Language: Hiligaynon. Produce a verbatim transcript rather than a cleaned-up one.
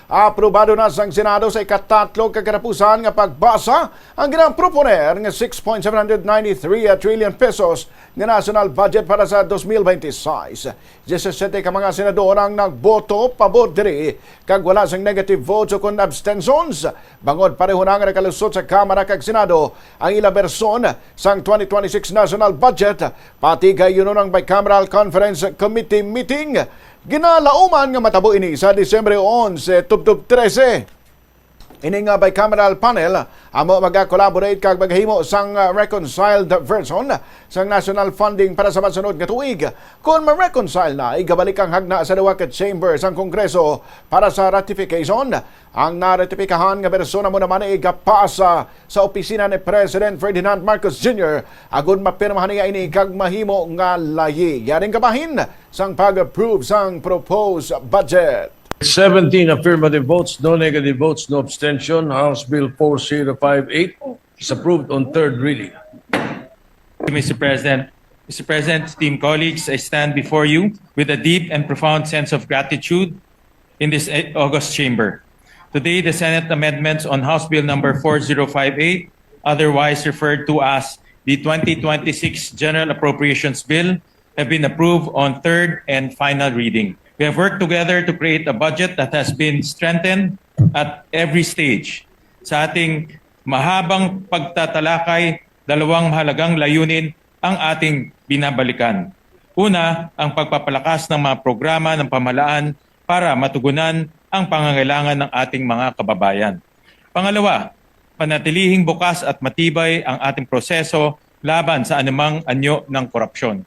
Aprobado na sang Senado sa ikatatlo ka katapusan nga pagbasa ang ginamproponer nga six point seven hundred ninety-three trillion pesos nga national budget para sa twenty twenty-six. Diyesisete ka mga senador ang nagboto pabor diri kag wala sang negative votes o kon abstentions. Bangod pareho na nga nakalusot sa Kamara kag Senado ang ila bersyon sang twenty twenty-six national budget, pati gayunon ang Bicameral Conference Committee meeting. Ginalauman nga matabo ini sa Disyembre onse, tubtob trese. Ini nga bicameral panel amo maga-collaborate kag maghimo sang, uh, reconciled version sang national funding para sa masunod nga tuig. Kon ma-reconcile na, igabalik ang hagna sa duha ka chamber sang Kongreso para sa ratification. Ang naratipikahan nga bersyon amo naman igapasa sa opisina ni President Ferdinand Marcos Junior agud mapirmahan niya ini kag mahimo nga layi. Yaring kabahin sang pag-approve sang proposed budget. Seventeen affirmative votes, no negative votes, no abstention. House Bill four zero five eight is approved on third reading. Mister President. Mister President, esteemed colleagues, I stand before you with a deep and profound sense of gratitude in this, eh, august chamber. Today, the Senate amendments on House Bill number four zero five eight, otherwise referred to as the twenty twenty-six General Appropriations Bill, have been approved on third and final reading. We have worked together to create a budget that has been strengthened at every stage. Sa ating mahabang pagtatalakay, dalawang mahalagang layunin ang ating binabalikan. Una, ang pagpapalakas ng mga programa ng pamahalaan para matugunan ang pangangailangan ng ating mga kababayan. Pangalawa, panatilihing bukas at matibay ang ating proseso laban sa anumang anyo ng korupsyon.